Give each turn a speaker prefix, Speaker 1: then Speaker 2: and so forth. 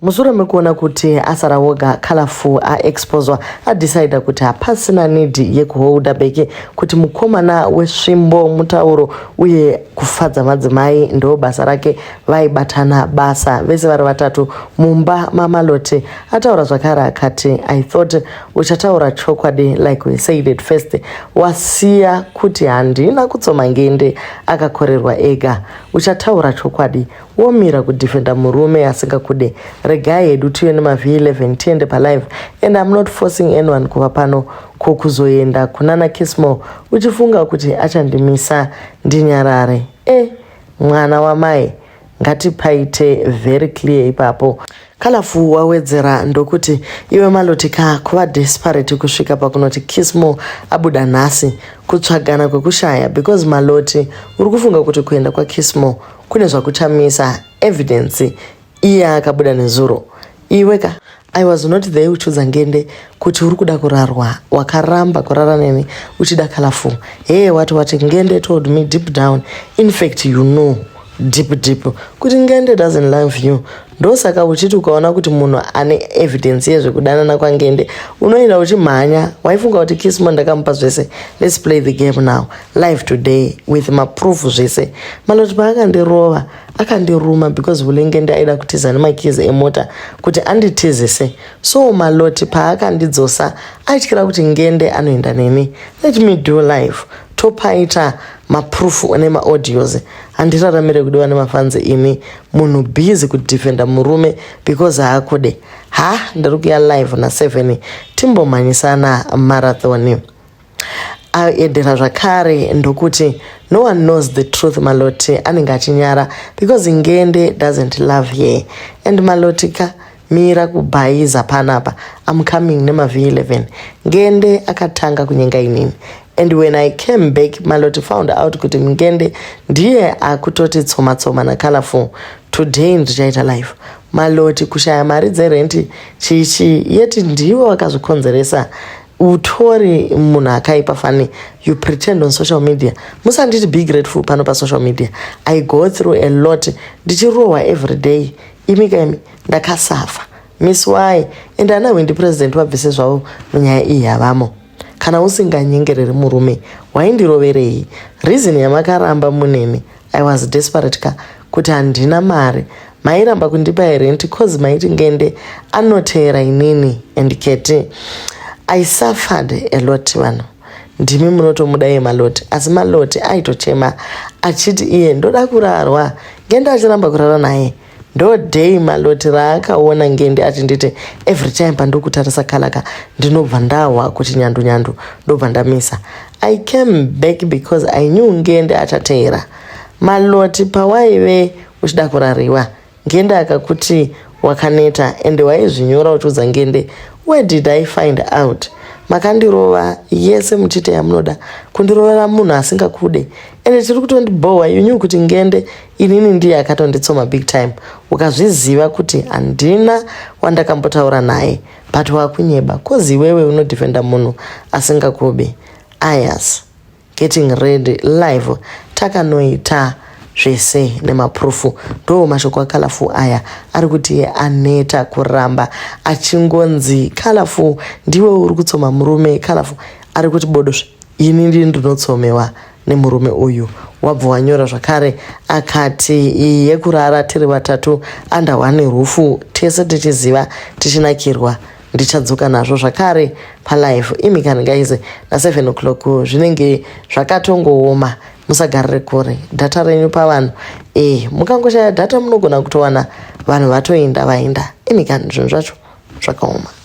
Speaker 1: Mushure mekuona kuti asara woga, Colourful aexposwa, adecider kuti hapasina need yekuholda back, kuti mukomana wesvimbo mutauro uye kufadza madzimai ndo basa rake. Vaibatana basa vese vari vatatu mumba maMaloti. Ataura zvakare akati, "I thought uchataura chokwadi like we said at first. Wasiya kuti handina kutsoma Ngende, akakorerwa ega. Uchataura chokwadi, womira kudefenda murume asingakude. Regai hedu tiwe nemaV11, tiende palive, and I'm not forcing anyone kuva pano. Ko kuzoenda kunana Kismo uchifunga kuti achandimisa ndinyarare? E mwana wamai, ngatipaite very clear ipapo." Colourful wawedzera ndokuti, "Iwe Maloti ka, kuva desperate kusvika pakunoti Kismo abuda nhasi, kutsvagana kwekushaya, because Maloti uri kufunga kuti kuenda kwaKismo kune zvakuchamisa. Evidence iye akabuda nezuro. Iwe ka, I was not there uchiudza Ngende kuti uri kuda kurarwa. Wakaramba kurara neni uchida Colourful. Hey, wati wati Ngende told me deep down, in fact you know deep deep kuti Ngende doesn't love you. Ndosaka uchiti ukaona kuti munhu ane evidence yezvekudanana kwaNgende, unoenda uchimhanya. Waifunga kuti Kismo ndakamupa zvese. Let's play the game now, live today with maproof zvese. Maloti paakandirova, akandiruma because Vulengende aida kutiza nemakeys emota kuti anditizise. So Maloti paakandidzosa, aityira kuti Ngende anoenda neni. Let me do live, topaita maproof nemaaudios. Handiraramire kudiwa nemafanzi ini. Munhu busy kudefenda murume because haakude. Ha, ndiri kuya live na7, timbomhanyisana marathon." Aedhera zvakare ndokuti, "No one knows the truth. Maloti anenge achinyara because Ngende doesn't love her. And Maloti ka, mira kubhaiza panapa. I'm coming nemaV11. Ngende akatanga kunyenga inini, and when I came back, Maloti found out kuti Ngende ndiye akutoti tsoma tsoma naColorful. Today ndichaita live. Maloti, kushaya mari dzerenti chichi, yeti ndiwe wakazvikonzeresa. Utori munhu akaipa fani. You pretend on social media. Musanditi be grateful pano pasocial media. I go through a lot, ndichirohwa every day. Imi kaimi, ndakasafa miss y, and ana Hwindi President vabvise zvavo munyaya iyi, havamo. Kana usinganyengereri murume, waindiroverei? Reason yamakaramba muneni, I was desperate ka, kuti handina mari. Mairamba kundipa rent cause maiti Ngende anoteera inini and Keti. I suffered a lot. Vanhu ndimi munotomuda iye Maloti, asi Maloti aitochema achiti iye ndoda kurarwa, Ngende achiramba kurara naye. Ndo day Maloti raakaona Ngende achinditi, every time pandokutarisa kalaka, ndinobva ndahwa kuti nyandu nyandu, ndobva ndamisa. I came back because I knew Ngende achateera. Maloti, pawaive uchida kurariwa, Ngende akakuti wakaneta, ende waizvinyora uchiudza Ngende. Where did I find out? Makandirova yese muchite yamunoda kundirovera munhu asingakude, ende tiri kutondibhohwa. You knew kuti Ngende inini ndiye akatonditsoma big time. Ukazviziva kuti handina wandakambotaura naye, but wakunyeba cause iwewe unodefenda munhu asingakubi. Ayas, getting ready live, takanoita zvese nemaproof." Ndo mashoko aColorful aya. Ari kuti aneta kuramba achingonzi, "Colorful, ndiwe uri kutsoma murume." Colorful ari kuti, "Bodosve, ini ndini ndinotsomewa nemurume uyu." Wabva wanyora zvakare akati, "Iyi yekurara tiri vatatu under one roof, tese tichiziva, tichinakirwa, ndichadzoka nazvo zvakare palive. Imi kani guys, na7 o'clock zvinenge zvakatongooma. Musagarire kure data renyu pavanhu. E mukangoshaya data, munogona kutowana vanhu vatoenda vaenda. Imi kani, zvinhu zvacho zvakaoma."